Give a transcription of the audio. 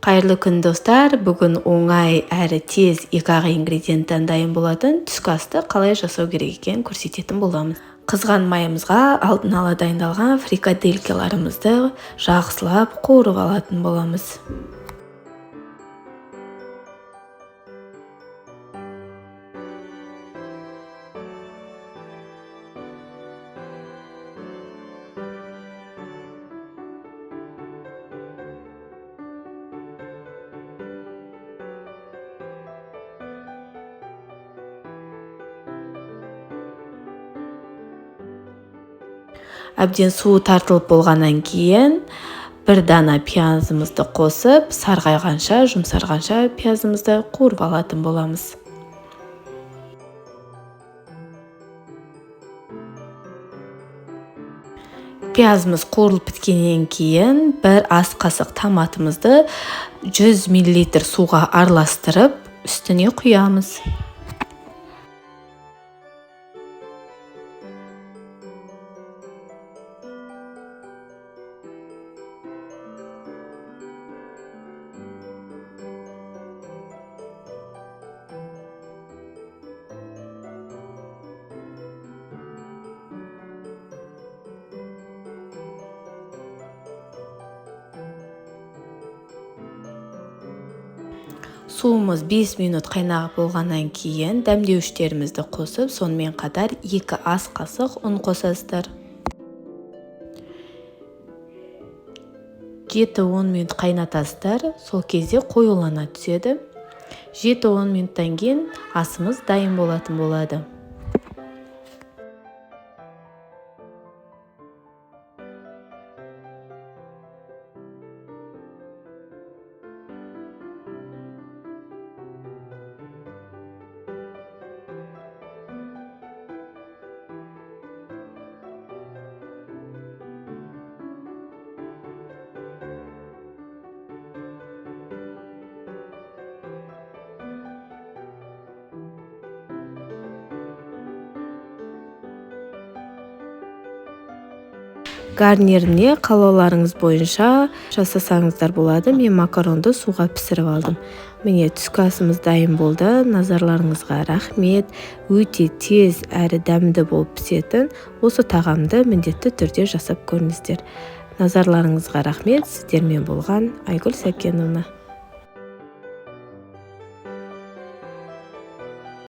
Қайырлы күн, достар! Бүгін оңай әрі тез екі-ақ ингредиенттен дайын болатын түскі асты қалай жасау керек екенін көрсететін боламыз. Қызған майымызға алдын ала дайындалған фрикаделькаларымызды жақсылап қуырып алатын боламыз. Әбден суы тартылып болғаннан кейін бір дана пиязымызды қосып, сарғайғанша, жұмсарғанша пиязымызды қуырып алатын боламыз. Пиязымыз қуырылып біткеннен кейін бір ас қасық томатымызды 100 мл суға араластырып, үстіне құямыз. Суымыз 5 минут қайнап болғаннан кейін дәмдеуіштерімізді қосып, сонымен қатар 2 ас қасық ұн қосасыздар. 7-10 минут қайнатасыздар, сол кезде қоюлана түседі. 7-10 минуттан кейін асымыз дайын болатын болады. Гарниріне қалауларыңыз бойынша жасасаңыздар болады. Мен макаронды суға пісіріп алдым. Міне, түскі асымыз дайын болды. Назарларыңызға рахмет. Өте тез әрі дәмді болып пісетін осы тағамды міндетті түрде жасап көріңіздер. Назарларыңызға рахмет. Сіздермен болған Айгүл Сәкеновна.